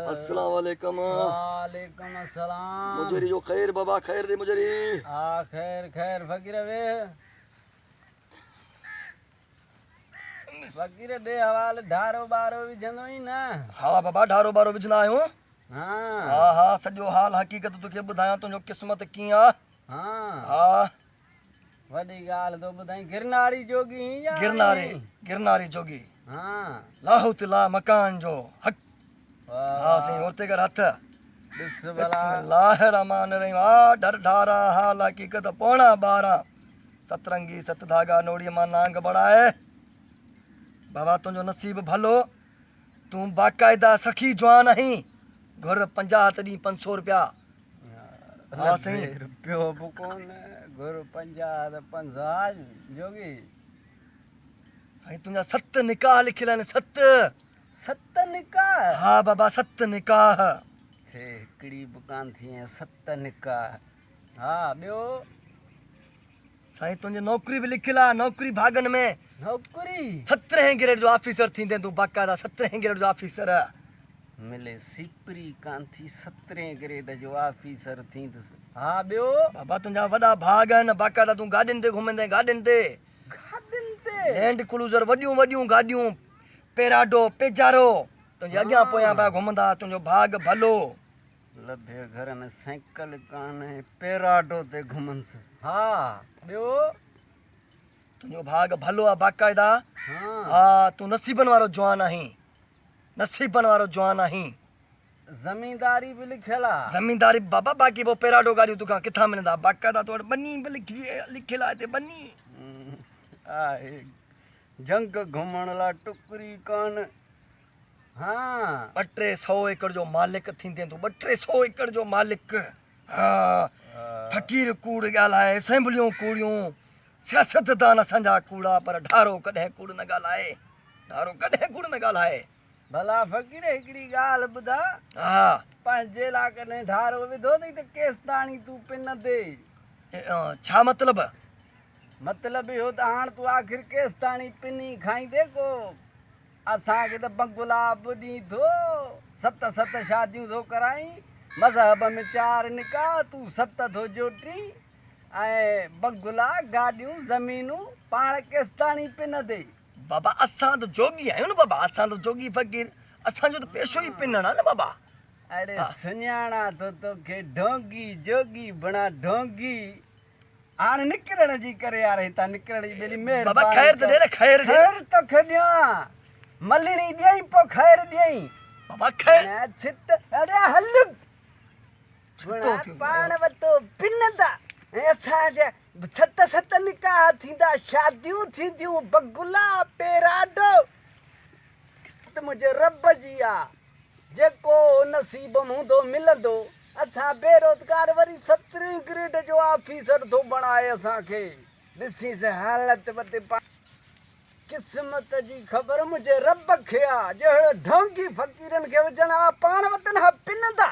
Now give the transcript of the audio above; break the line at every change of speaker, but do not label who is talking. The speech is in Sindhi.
السلام عليڪم.
وعليڪم السلام.
مجري جو خير بابا خير ڏي مجري.
ها خير خير فقير ويھ. فقير ڏي حوال ڍارو ٻارو وجهندو ئي نه.
ها بابا ڍارو ٻارو وجهندا آهيون.
ها.
ها ها سڄو حال حقيقت توکي ٻڌايان تنهنجو قسمت ڪيئن آ.
ها.
ها.
وڏي ڳالهه ٿو ٻڌائين گرناري جوڳي هين يا
گرناري گرناري جوڳي.
ها.
لاهوت لا مڪان جو حق. ها سائين اورتي ڪر هٿ.
ڏس ڀلا.
بسم الله الرحمٰن الرحيم آ ڍر ڍارا حال حقيقت پوڻا ٻارهن سترنگي ست ڌاڳا نوڙيء مان نانگ بڻائي بابا تنهنجو نصيب ڀلو تون باقاعده سخي جوان آهين گهر 50 ته ڏين 500 روپيا. ها سائين.
رپيو به ڪونه گهر 50 ته 500 جوڳي.
سائين تنهنجا ست نڪاح لکيل آهن ست.
ست نڪاح؟
ها بابا ست نڪاح.
ٿئي هڪڙي به ڪانه ٿي ۽ ست نڪاح. ها ٻيو؟
سائين تنهنجي نوڪري به لکيل آهي نوڪري ڀاڳن ۾.
نوڪري؟
سترهين گريڊ جو آفيسر ٿيندين تون باقاعده سترهين گريڊ جو آفيسر.
ملي سيپري ڪانه ٿي سترهين گريڊ جو آفيسر ٿيندس. ها ٻيو؟
بابا تنهنجا وڏا ڀاڳ آهن باقاعده تون گاڏين تي گهمندين گاڏين تي.
گاڏين تي؟
لينڊ ڪلوزر وڏيون وڏيون گاڏيون پيراڊو پيجارو تنهنجي اڳيان پويان پيا گهمندا تنهنجو ڀاڳ ڀلو.
لڀي گهر ۾ سائيڪل ڪانهي پيراڊو تي گهمنس. ها ٻيو؟
تنهنجو ڀاڳ ڀلو آ باقاعده.
ها.
ها تون نصيبن وارو جوان آهين نصيبن وارو جوان آهين.
زمينداري به لکيل آ.
زمينداري به بابا باقي پوء پيراڊو گاڏيون توکان ڪٿان ملندا باقاعده تو وٽ ٻني به لکيل آ هتي ٻني.
آهي جهنگ گهمڻ لا ٽڪري ڪانه. ها.
ٻه ٽي سئو ايڪڙ جو مالڪ ٿيندين تون ٻه ٽي سئو ايڪڙ جو مالڪ. ها. فقير ڪوڙ ڳالهائي اسيمبليون ڪوڙيون سياستدان اسان جا ڪوڙا پر ڍارو ڪڏهن ڪوڙ نه ڳالهائي ڍارو ڪڏهن ڪوڙ نه ڳالهائي.
ڀلا فقير هڪڙي ڳالهه ٻڌاء.
ها.
پنهنجي لا ڪڏهن ڍارو وڌو اٿئي ته ڪيستاڻي تون پنندي؟
ڇا مطلب؟
مطلب اهو ته هاڻ تون آخر ڪيستاڻي پني کائيندين ڪو اسان کي ته بنگلا به ڏين ٿو، ست ست شاديون ٿو ڪرائين، مذهب ۾ چار نڪاح تون ست ٿو جوٽين ۽ بنگلا، گاڏيون، زمينون پاڻ ڪيستاڻي پنندي؟
بابا اسان ته جوڳي آهيون نه بابا اسان ته جوڳي فقير اسان جو ته پيشو ئي پنڻ آهي نه بابا.
اڙي سڃاڻان ٿو توکي ڍونگي جوڳي بڻا ڍونگي. هاڻ نڪرڻ جي ڪري يار هتان نڪرڻ جي ٻيلي مهرباني
بابا خير ته ڏي نه خير ڏي.
خير توکي ڏيان ملڻي ڏيئين پوء خير ڏيئين.
بابا خير.
نه ڇت اڙي هل.
ڇتو ٿيو
پاڻ وتو پنندا ۽ اسان جا ست ست نڪاح ٿيندا شاديون ٿينديون بگلا پيراڊو قسمت منهنجي رب جي آ جيڪو نصيب م هوندو ملندو. اسان بيروزگار وري سترهين گريڊ جو آفيسر ٿو بڻائي اسان کي ڏسينس حالت وتي پاڻ. قسمت جي خبر منهنجي رب کي آ جهڙو ڍونگي فقيرن کي وجهن ها پاڻ وتن ها پنندا.